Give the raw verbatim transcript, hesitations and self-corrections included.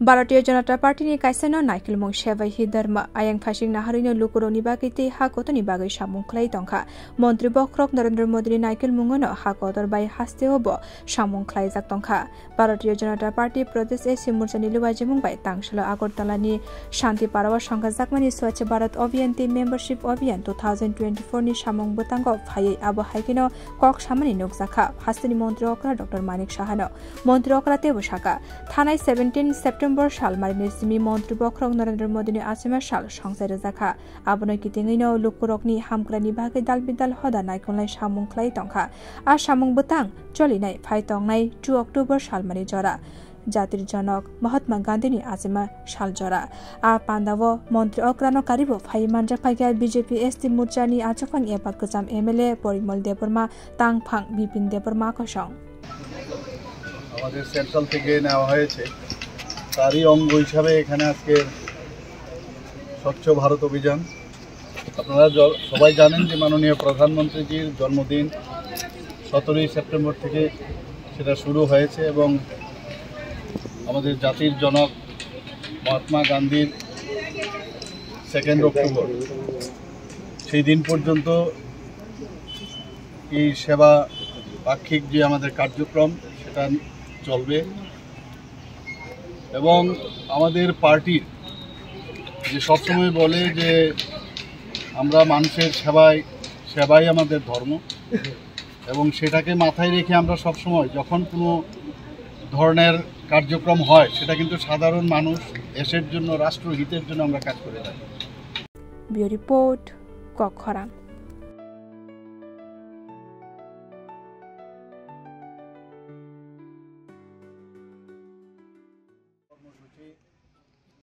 Bharatiya Janata Party ni kaisa no naikolmung Sebai Hi Dharma ayang phasing naharwi no lukurok ni bagwi tei ha kotor ni bagwi samung khlai tongkha. Montri bokhorok Narendra Modi ni naikolmungo no ha kotor bai haste o bo samung khlaijak tongkha. Bharatiya Janata Party Pradesh A C Morcha ni luajimung bai tangsalo Agartala ni Shanti Para o songkha jakmani Swachh Bharat Abhiyan tei Membership Abhiyan two thousand twenty-four ni samung bwtango phaiwi abo hai kheno kok samani nukjakha hasteni montri okra Doctor Manik Saha no. Montri okra teibo sakha, thanai seventeen September sal marini simi montri bokhorok Narendra Modi ni achima sal songchai rwjakha. Abono kitingwi no lukurokni hamkrai ni bagwi dal bidal hoda naikolnai samung khlai tongkha. A samung bwtang cholinai phai tongnai two October salmani jora. Jatir jonok Mahatma Gandhi ni achima sal jora. A pandao montri okrano karibo phai manjak phaikha B J P S T Morcha ni achaphang eba kwcham M L A Porimol Debbarma tangphang Bipin Debbarma kosong. আমাদের সেন্ট্রাল থেকে নেওয়া হয়েছে, তারই অঙ্গ হিসাবে এখানে আজকে স্বচ্ছ ভারত অভিযান। আপনারা জ-, সবাই জানেন যে মাননীয় প্রধানমন্ত্রীজির জন্মদিন সতেরোই সেপ্টেম্বর থেকে সেটা শুরু হয়েছে এবং আমাদের জাতির জনক মহাত্মা গান্ধীর সেকেন্ড অক্টোবর, সেই দিন পর্যন্ত এই সেবা পাক্ষিক যে আমাদের কার্যক্রম, সেটা চলবে। এবং আমাদের পার্টির যে সবসময় বলে যে আমরা মানুষের সেবায়, সেবাই আমাদের ধর্ম, এবং সেটাকে মাথায় রেখে আমরা সবসময় যখন কোনো ধরনের কার্যক্রম হয়, সেটা কিন্তু সাধারণ মানুষ, দেশের জন্য, রাষ্ট্রহিতের জন্য আমরা কাজ করে থাকি। Bureau Report, Kokkhorang. কর্মসূচি